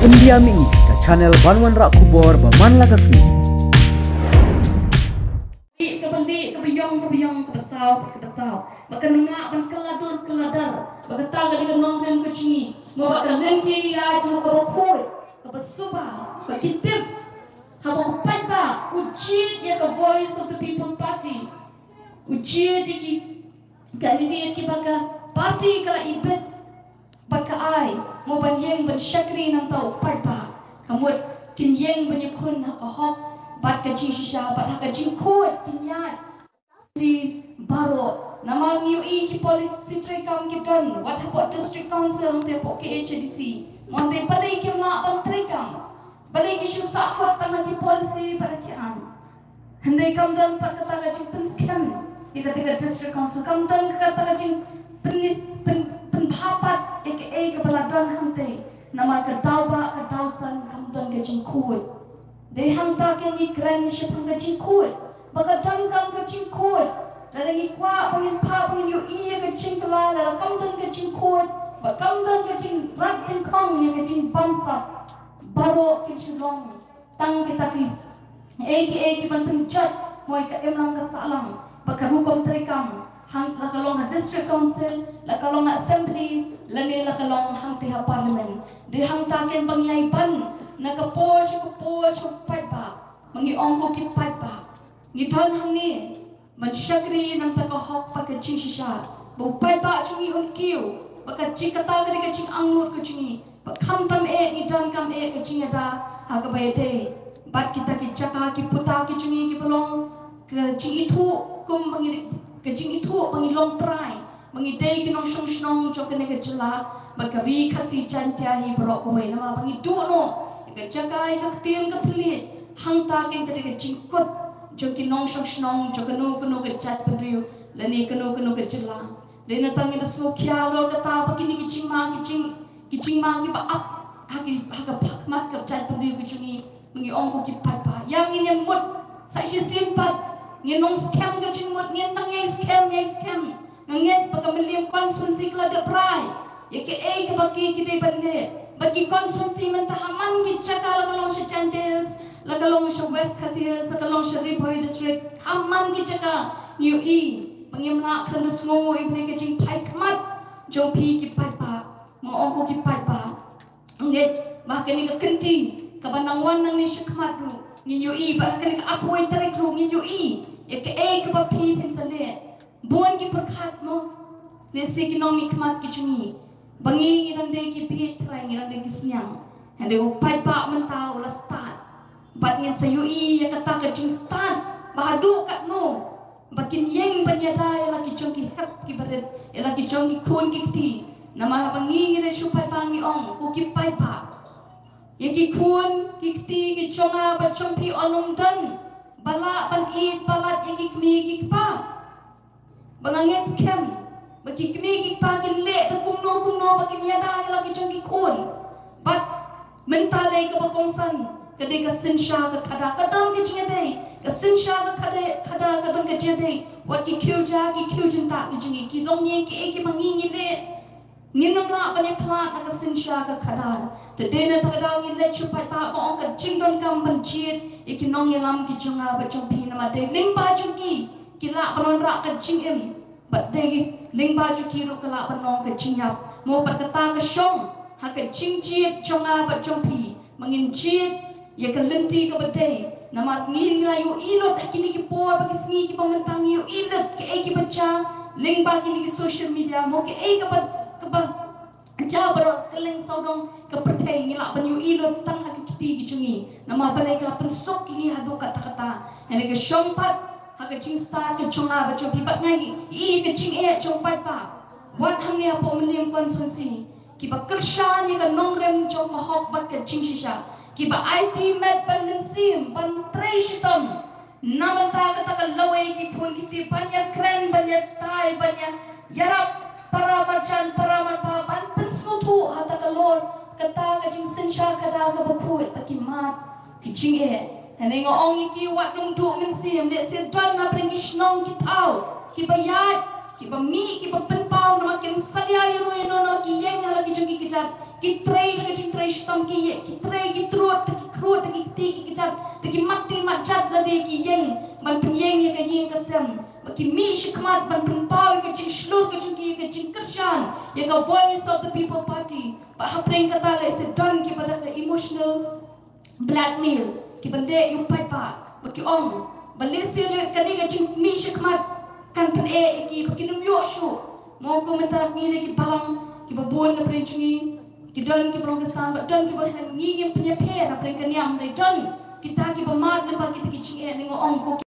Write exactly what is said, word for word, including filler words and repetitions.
India Mini, ka channel ban wanrah khubor ba man la ka sngi. Ka bali, ka bayong, ka bayong, ka basaw, ka basaw. Ba ka nunga ban kala dur, kala dar. Ba ka ta ka di ka nongrim ka jingim. Mo ba ka lynti ïa ka ruh ka ba khuid, ka ba suba, ba ki tip. Haba u paidbah u jied ïa ka Voice of the People Party, u jied ïa ki candidate kiba ka party ka la ibit bad ka ai, mo ban ïeng ban shakri nangta u paidbah. Ka mut kin ïeng ban ïakhun ha ka hok bad ka jingshisha bad ha ka jingkhuid kin ïaid. Ji baroh, namar ngi ïohi ki policy treikam ki don, wat hapoh District Council, hangta hapoh K H A D C. Mo hynrei balei kim lah ban treikam? Balei ki shu sahkut tang ha ki policy bad ha ki aiñ? Hynrei kam don pat kata ka jingpynskhem ïa kata ka District Council, kam don kata ka jingpyn, pyn, pynbha pat ïa kaei kaba la don hangta. Namar ka daw ba ka daw san kam don ka jingkhuid. Dei hangta ka ngi kren shaphang ka jingkhuid. Ba ka donkam ka jingkhuid. Lada ngi kwah ba ngin phah ba ngin ïohi ïa ka jingkylla, lada kam don ka jingkhuid, ba kam don ka jingrat dyngkhong ïa ka jingbamsap, baroh kin shu long tang kita ki, eh, ki, eh, ki ban pynjot mo ïa ka imlang ka sahlang ba ka rukom treikam. Hang la ka long ha District Council, la ka long ha Assembly, lane la ka long hangta ha Parliament. Dei hangta ken ba ngi ïai ban na ka por sha ka por sha u paidbah. Ba ngi ong ko ki paidbah, ngi don hangne ban shakri nangta ka hok bad ka jingshisha. Ba u paidbah jong ngi un kiew ba ka jing kata ka dei ka jingangnud ka jong ngi. Ba khamtam eh ngi donkam eh ka jingïada ha kaba ïadei bad kita ki jaka ki puta ki jong ngi kiba long ka jingithuh kum ba ngi, ka jingithuh ba ngi long trai, ba ngi dei ki nongshong shnong jong kane ka jylla bad ka Ri Khasi Jaiñtia hi baroh kawei. Namar ba ngi duh noh ïa ka jaka ïa ka ktien ka thylliej, hangta ken ka dei ka jingkut jong ki nongshong shnong jong kano kano ka jaitbynriew lane kano kano ka jylla. Dei na tang ngi da sngewkhia halor kata ba kine ki jingma, ki jing, ki jingma kiba ap ha ki, ha ka khmat ka jaitbynriew ka jong ngi. Ba ngi ong ko ki paidbah, ïa ngin ïa mut sa shisien pat. Ngin ong skhem ka jingmut, ngin nang ïai skhem, ïai skhem. Nga ngeit ba ka Mylliem constituency ka la dep rai ïa kaei kaba ki, ki dei ban leh. Bad ki constituency mynta ha man ki jaka, la ka long sha Jaintia Hills, la ka long sha West Khasi Hills, la ka long sha Ri Bhoi District, ha man ki jaka ngi ïohi ba ngim lah khlem da sngew ïa ka jingphai khmat jong phi ki paidbah. Mo ong ko ki paidbah, ngeit ba kane ka kynti kaba nang wan nangne shakhmat ruh ngin ïohi, ba kane ka arphew wei tarik ruh ngin ïohi ïa kaei kaba phi phin sa leh. Bun ki pyrkhat mo, lehse ki nongmihkhmat ki jong ngi, ba ngi ngi dang dei ki bieit trai, ngi dang dei ki sniang. Hynrei u paidbah mynta u la stad. Bad ngin sa ïohi ïa kata ka jingstad ba haduh katno ba kin ïeng ban ïada ïa la ki jong ki hep ki barit, ïa la ki jong ki khun ki kti. Namar ba ngi ngi dei shu paidbah, ngi ong ko ki paidbah, ïa ki khun ki kti ki jong nga bad jong phi, ym don ba lah ban ïeit palat ïa ki kmie ki kpa. Ba nga ngeit skhem ba ki kmie ki kpa kin leh da kumno kumno ba kin ïada ïa la ki jong ki khun. Bad mynta lei kaba kongsan ka dei ka synshar ka khadar, ka don ka jingïadei. Ka synshar ka khadar, khadar ka don ka jingïadei. Wat ki khiew ja, ki khiew jyntah ki jong ngi, ki longïing kiei kiba ngi ngi leh, ngin ym lah ban ïakhlad na ka synshar ka khadar. Te dei na kata ka daw ngi leit shu paidbah, ba ong ka jingdonkam ban jied ïa ki nongïalam ki jong nga bad jong phi, namar dei lyngba jong ki ki lah ban wanrah ka jingim, bad dei lyngba jong ki ruh ka lah ban long ka jingïap. Mo bad kata ka shong ha ka jingjied jong nga bad jong phi, ba ngin jied ïa ka lynti kaba dei. Namar ngi ngi la ïohi lut ha kine ki por bad ki sngi kiba mynta, ngi ïohi lut kaei kiba jia lyngba kine ki social media, mo kaei kaba, kaba jia baroh kylleng sawdong ka pyrthei, ngi lah ban ïohi lut tang ha ki kti ki jong ngi. Namar balei ka la pynsuk ïa ngi haduh katta katta. Hynrei ka shong pat ha ka jingstad ka jong nga bad jong phi, bad nga ïohi ka jingeh jong paidbah wat hangne hapoh Mylliem constituency, kiba kyrshan ïa ka nongrim jong ka hok bad ka jingshisha, kiba aiti met ban mynsiem ban trei shitom na bynta kata ka lawei ki khun ki kti, ban ïakren, ban ïatai, ban ïa, ïarap para marjan para marpa, ban pynsngewthuh ha kata ka lor kata ka jingsynshar khadar kaba khuid, ba ki mad ki jingeh. Hynrei nga ong ïa ki, wat nym duh mynsiem, lehse don hapdeng ki shnong ki thaw kiba ïaid, kiba mih, kiba pynpaw Namar kim salia ïano ïano namar ki ïeng ha la ki jong ki kjat. Ki trei da ka jingtrei shitom ki ïeng, ki trei ki trud, da ki khrud, da ki kti ki kjat, da ki mat ti mat jat lade ki ïeng ban pynïeng ïa ka ïing ka sem. Ba ki mih shakhmat ban pynpaw ïa ka jingshlur ka jong ki, ïa ka jingkyrshan ïa ka Voice of the People Party. Ba hapdeng kata lehse don kiba da ka emotional blackmail, kiba leh ïa u paidbah, ba ki ong ba lehse leh kane ka jingmih shakhmat kan pyneh ïa ki ba kin ym ïoh shuh. Mo, ko mynta ngi ne ki balang kiba bun na pdeng jong ngi, ki don kiba long ki stan, ba don kiba hem, ngi ngim pynïapher hapdeng ka niam, hynrei don kita kiba mad lyngba kita ki jingeh. Ngi ong ko